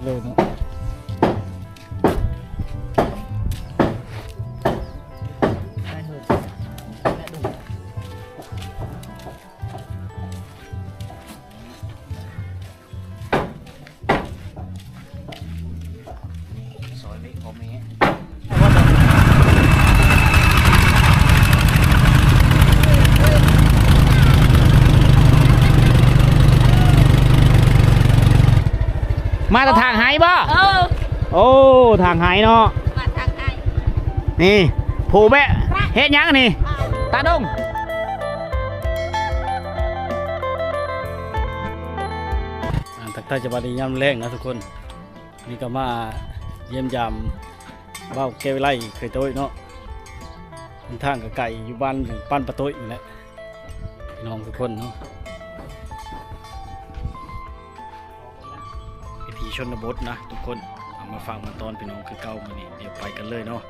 ເອີເນາະ ມາແຕ່ທາງໄຮ່ບໍ່? ເອີ ໂອ້ ທາງໄຮ່ເນາະ ມາທາງໄຮ່ ນີ້ ຜູ້ແບະ ເຮັດຫຍັງນີ້? ຕາດົງ. ອ່າ ທັກທາຍສະບາຍດີຍາມແລງນະທຸກຄົນ ນີ້ກໍມາຢ້ຽມຢາມບ່າວແກ້ວວິໄລເຄີຍໂຕຍເນາະ ເດີນທາງກໍໄກ ຢູ່ບ້ານປັ້ນປະໂຕຍນີ້ແຫຼະ ພີ່ນ້ອງທຸກຄົນເນາະ ວິຖີຊົນນະບົດນະທຸກຄົນ ເອົາມາຝາກມາຕ້ອນພີ່ນ້ອງຄືເກົ່າມື້ນີ້ ດຽວໄປກັນເລີຍເນາະ.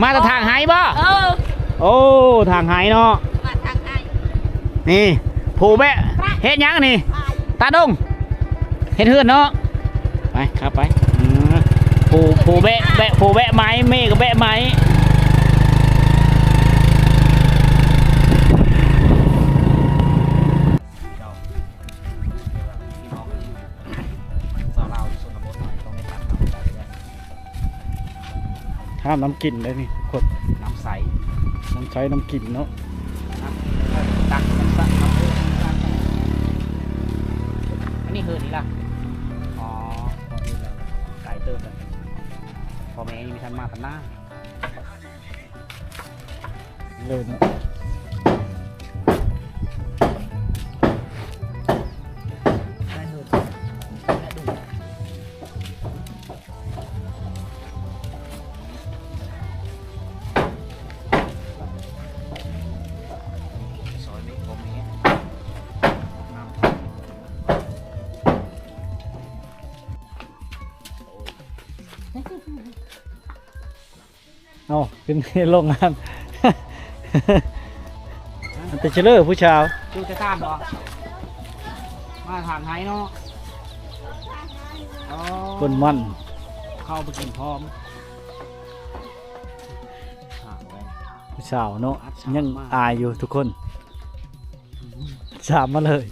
ມາແຕ່ທາງໄຮ່ບໍ່? ເອີ ໂອ້ ທາງໄຮ່ເນາະ ມາທາງໄຮ່ ນີ້ ຜູ້ແບະ ເຮັດຫຍັງນີ້? ຕາດົງ ເຮັດເຮືອນເນາະ ໄປ ເຂົ້າໄປ ອືມ ຜູ້ ຜູ້ແບະ ແບະ ຜູ້ແບະໄມ້ ແມ່ກໍແບະໄມ້. ທາມນ້ຳກິນໄດ້ນີ້ ຄົນ ນ້ຳໃສ ນ້ຳໃສນ້ຳກິນເນາະ ອັນນີ້ເຮືອນນີ້ລະ ອໍ ໄກເຕີບ ພໍ່ແມ່ຍັງບໍ່ທັນມາ ເລີຍເນາະ ເອົາ ຂຶ້ນລົງງານ ອັນເປັນເຊເລີຜູ້ສາວ ຢູ່ແຕ່ຕາມບໍ່? ມາທາງໄຮເນາະ ອໍ ຄົນໝັ້ນ ເຂົ້າໄປກິນພ້ອມ ຜູ້ສາວເນາະ ຍັງອາຍຢູ່ທຸກຄົນ ສາມມາເລີຍ.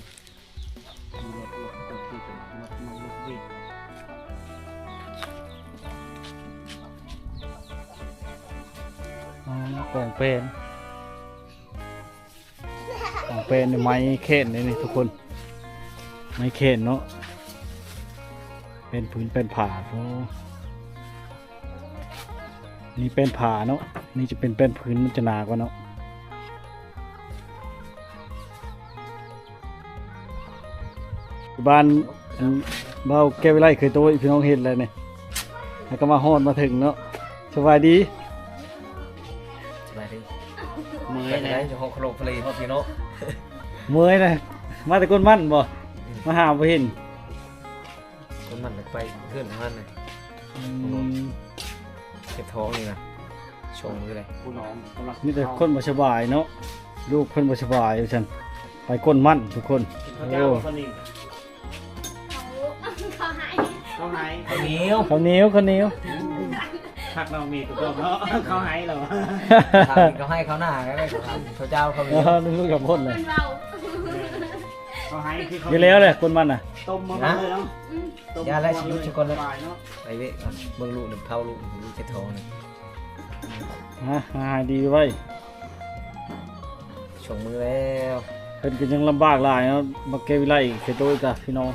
ອໍ ກອງແປ້ນ ກອງແປ້ນນີ້ໄມ້ແຂນເດ້ນີ້ທຸກຄົນ ໄມ້ແຂນເນາະ ແປ້ນພື້ນແປ້ນຜ້າ ໂອ້ ນີ້ແປ້ນຜ້າເນາະ ນີ້ຈະເປັນແປ້ນພື້ນ ມັນຈະໜາກວ່າເນາະ. ບ້ານ ອັນ ບ່າວແກ້ວວິໄລເຄີຍໂຕຍ ພີ່ນ້ອງເຫັນແລ້ວນີ້ ແລ້ວກໍມາຮອດມາເຖິງເນາະ ສະບາຍດີ ສະບາຍດີ ເມື່ອຍແຫຼະ ເມື່ອຍແຫຼະ ມາແຕ່ກົນໝັ້ນບໍ່ ອືມ ມາຫາບໍ່ເຫັນ ຄົນມັນໄປເຮືອນທາງນັ້ນນະ ອືມ ເກັບທ້ອງນີ້ນະ ຊົງຢູ່ເລີຍ ຜູ້ນ້ອງກຳລັງ ມີແຕ່ຄົນບໍ່ສະບາຍເນາະ ລູກເພິ່ນບໍ່ສະບາຍວ່າຊັ້ນ ໄປກົນໝັ້ນທຸກຄົນ ໂອ້ ເຂົ້າໃຫ້ ເຂົ້າໃຫ້ ເຂົ້າໜຽວ ເຂົ້າໜຽວ ເຂົ້າໜຽວ ຄັກເນາະ ມີທຸກຄົນເນາະ ເຂົ້າໃຫ້ແລ້ວ ເຂົ້າໃຫ້ເຂົ້າໜ້າ ເຂົ້າເຈົ້າ ເຂົ້າໜຽວ ເອີ ລູກກັບຄົນນະ ເຂົ້າໃຫ້ຄືເຂົ້າ ຢູ່ແລ້ວແຫຼະ ຄົນມັນນະ ຕົ້ມມາເລີຍເນາະ ອືມ ຢ່າແລະ ຊິຢຸດຊະກ່ອນເດີ ໄປເວະກ່ອນ ເບິ່ງລູກນຳເທົາ ລູກຢູ່ເຈັດທ້ອງນີ້ ຫາ ຫາຍດີໄວ ສອງມື້ແລ້ວ ເພິ່ນກໍຍັງລຳບາກຫຼາຍເນາະ ບັກແກ້ວວິໄລເຄໂຕຍກະ ພີ່ນ້ອງ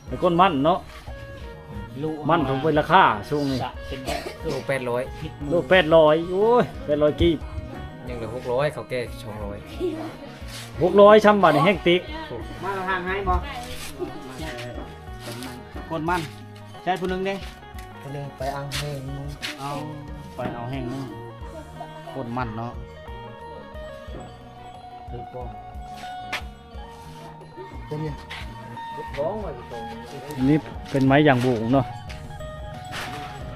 ແຕ່ຄົນໝັ້ນເນາະ ມັນຖືກເປັນລາຄາຊ່ວງນີ້ ໂລແປດຮ້ອຍ ໂລແປດຮ້ອຍ ໂອ້ຍ ແປດຮ້ອຍກີບ ຍັງເຫຼືອຫົກຮ້ອຍ ເຂົາແກ່ສອງຮ້ອຍ ຫົກຮ້ອຍຊ້ຳ ບາດນີ້ແຮງຕິກ ມາທາງໃຫ້ບໍ່ ຄົນມັນ ໃຊ້ຜູ້ໜຶ່ງເດ້ ຜູ້ໜຶ່ງໄປເອົາແຮງໜຶ່ງ ເອົາ ໄປເອົາແຮງໜຶ່ງ ຄົນມັນເນາະ ຖືກບໍ່ ເປັນຫຍັງ ອັນນີ້ເປັນໄມ້ຢາງໂບງເນາະ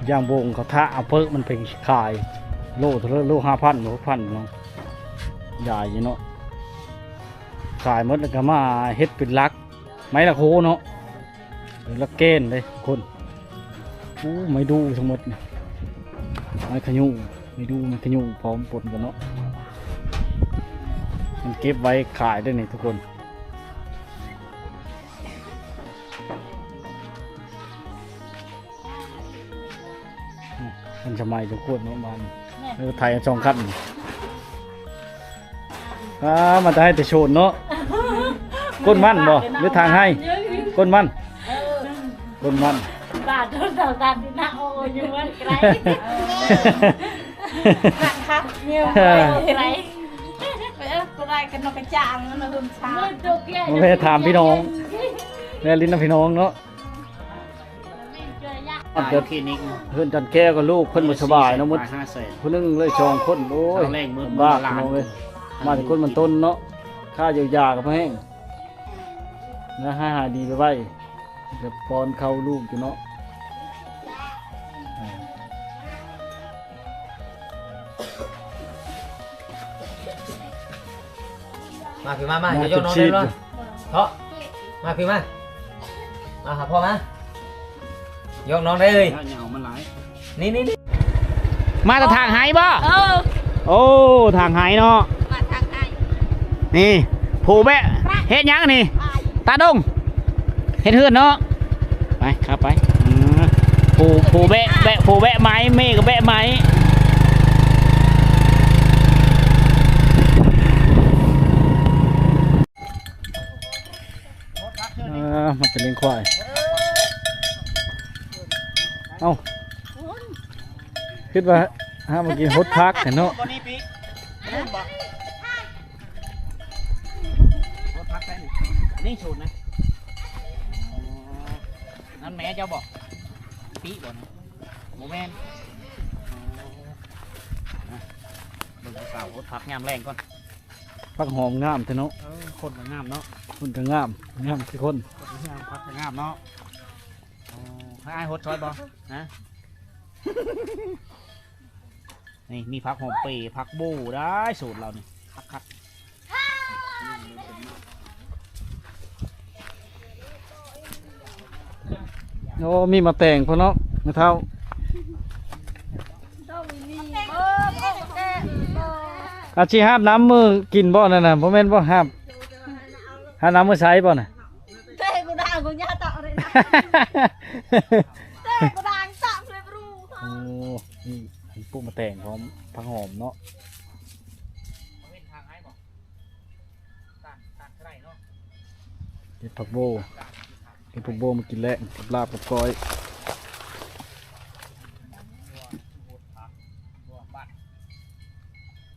ຢາງໂບງເຂົາທະເອົາເປິກມັນໄປຂາຍ ໂລເທົ່າໃດ ໂລຫ້າພັນ ຫົກພັນເນາະ ຢາຍຢູ່ເນາະ ຂາຍໝົດແລ້ວກໍມາເຮັດເປັນຫຼັກ ໄມ້ຫຼັກໂຮເນາະ ຫຼັກແກນເດ້ທຸກຄົນ. ໂອ້ ໄມ້ດູ່ທັງໝົດນີ້ ໄມ້ຂະຫຍູ່ ໄມ້ດູ່ ໄມ້ຂະຫຍູ່ພ້ອມປົນກັນເນາະ ມັນເກັບໄວ້ຂາຍເດ້ນີ້ທຸກຄົນ. ອືມ ທັນສະໄໝສົມຄວນເນາະບ້ານ ແມ່ນ ເອີ ໄຖສອງຄັນ ອ່າ ມາແຕ່ໄຮ່ແຕ່ໂຊນເນາະ ກົ້ນມັນບໍ່ ຫຼືທາງໄຮ່ ກົ້ນມັນ ເອີ ກົ້ນມັນ ບາດໂດນເສົາຕັດນະ ໂອ້ຍ ຢູ່ເມືອງໄກ ເອີ ຄັກໆ ຢູ່ເມືອງໄກ ເອີ ບໍ່ໄດ້ກັນນອກກະຈາງນະ ເຮືອນຊາ ມາແວ່ຖາມພີ່ນ້ອງ ແວ່ຫຼິ້ນນຳພີ່ນ້ອງເນາະ. ເຮືອນຈັນແກ້ວກັບລູກເພິ່ນບໍ່ສະບາຍເນາະ ໝົດຜູ້ໜຶ່ງເລີຍສອງຄົນ ໂອ້ຍ ລຳບາກພີ່ນ້ອງເອີຍ ມາແຕ່ຄົນມັນຕົນເນາະ ຄ່າຢຽວຢາກໍບໍ່ແຮງນະ ໃຫ້ຫາຍດີໄວໆ ແບບປ້ອນເຂົ້າລູກຢູ່ເນາະ. ມາພີ່ມາ ມາ ມາ ຢອກນ້ອງໄດ້ບໍ່ເທາະ ມາພີ່ມາ ມາຫາພໍ່ມາ ຢອກນ້ອງໄດ້ເອີຍ ຢ່າເອົາມັນຫຼາຍ ນີ້ໆ ມາແຕ່ທາງໄຮ່ບໍ່ ເອີ ໂອ້ ທາງໄຮ່ເນາະ ມາທາງໄຮ່ ນີ້ ຜູ້ແບະ ເຮັດຫຍັງນີ້ ຕາດົງ ເຮັດເຮືອນເນາະ ໄປ ເຂົ້າໄປ ອືມ ຜູ້ ຜູ້ແບະ ແບະ ຜູ້ແບະໄມ້ ແມ່ກໍແບະໄມ້ ເອີ ມາແຕ່ລ້ຽງຄວາຍ ເອົ້າ ຄິດວ່າຫາມາກິນຫົດຜັກແທ້ເນາະ ຫົດຜັກແທ້ນີ້ ນີ້ສູດນະ ນັ້ນແມ່ເຈົ້າບໍ່ ປີບໍ່ນະ ບໍ່ແມ່ນ ເບິ່ງຜູ້ສາວຫົດຜັກຍາມແລງກ່ອນ ຜັກຫອມງາມແທ້ເນາະ ເອີ ຄົນກໍງາມເນາະ ຄົນກໍງາມ ງາມຄືຄົນ ຄົນງາມ ຜັກກໍງາມເນາະ ໂອ້ ໃຫ້ອ້າຍຫົດຊ່ອຍບໍ່ ຮະ ນີ້ມີຜັກຫອມເປ ຜັກໂບໄດ້ສູດລາວນີ້ ຄັກໆ ໂອ້ ມີໝາກແຕງພ້ອມເນາະ ແມ່ເຖົ້າ ອາ ຊິຫາບນ້ຳມື້ກິນບໍ່ນັ້ນນະ ບໍ່ແມ່ນບໍ່ຫາບ ຫາບນ້ຳມື້ໃຊ້ບໍ່ນະ ເຕະບໍ່ໄດ້ ບໍ່ຍາຕະເລີຍນະ ເຕະບໍ່ໄດ້ ຕະເລີຍບໍ່ຮູ້ ໂອ້ ນີ້ ອັນປູກໝາກແຕງພ້ອມຜັກຫອມເນາະ ເກັບຜັກໂບ ເກັບຜັກໂບມາກິນແລງກັບລາບກັບກ້ອຍ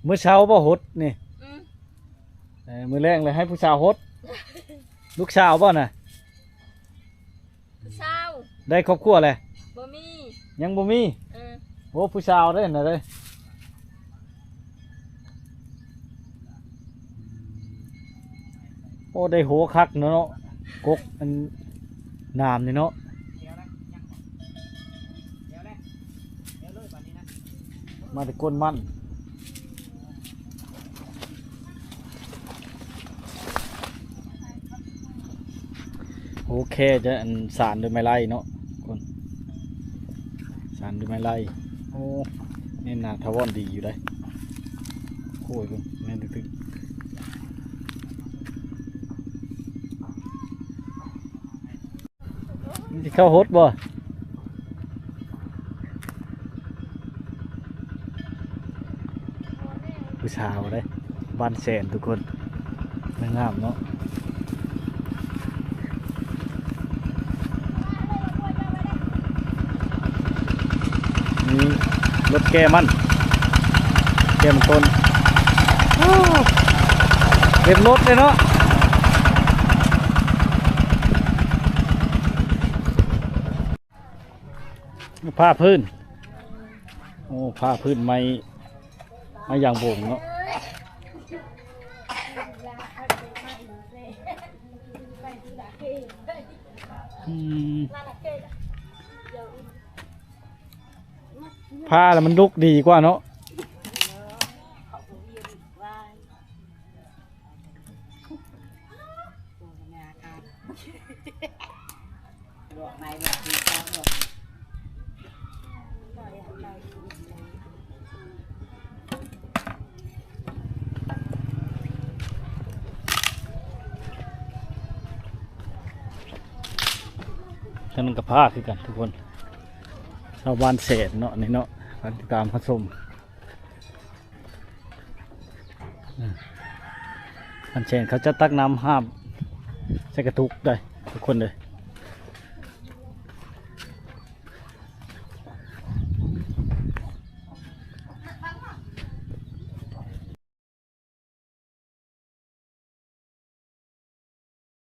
ມື້ເຊົ້າບໍ່ຫົດນີ້ ອືມ ເອີ ມື້ແລງເລີຍໃຫ້ຜູ້ສາວຫົດ ລູກສາວບໍ່ນະ ຜູ້ສາວ ໄດ້ຄອບຄົວແລ້ວ ບໍ່ມີ ຍັງບໍ່ມີ ເອີ ໂອ້ ຜູ້ສາວເດ້ນະເດ້ ໂອ້ ໄດ້ໂຫຄັກເນາະ ກົກອັນໜາມນີ້ເນາະ ມາແຕ່ກົ້ນມັນ ໂອເຄ ຈະ ອັນ ສານດ້ວຍໄມ້ໄລ່ເນາະ ຄົນ ສານດ້ວຍໄມ້ໄລ່ ໂອ້ ແໜ້ນໜາຖາວອນດີຢູ່ເດ້ ໂອ້ຍ ເບິ່ງ ແໜ້ນຕຶກໆ. ມັນຊິເຂົ້າຫົດບໍ່? ຜູ້ສາວເດ້ ບ້ານແສນທຸກຄົນ ງາມເນາະ ນີ້ລົດແກ່ມັນ ແກ່ມັນຕົ້ນ ເຕັມລົດເລີຍເນາະ. ຜ້າພື້ນ ໂອ້ ຜ້າພື້ນໄມ້ ໄມ້ຢາງໂບງເນາະ. ອືມ ພາແລ້ວມັນລຸກດີກວ່າເນາະ. ທາງນັ້ນກໍພາຄືກັນທຸກຄົນ ຊາວບ້ານແສນເນາະ ນີ້ເນາະ ການຕິດຕາມຮັບຊົມ. ອາ ອັນເຊັ່ນເຂົາຈະຕັກນ້ຳຫາບໃສ່ກະຕຸກໄດ້ທຸກຄົນເດີ.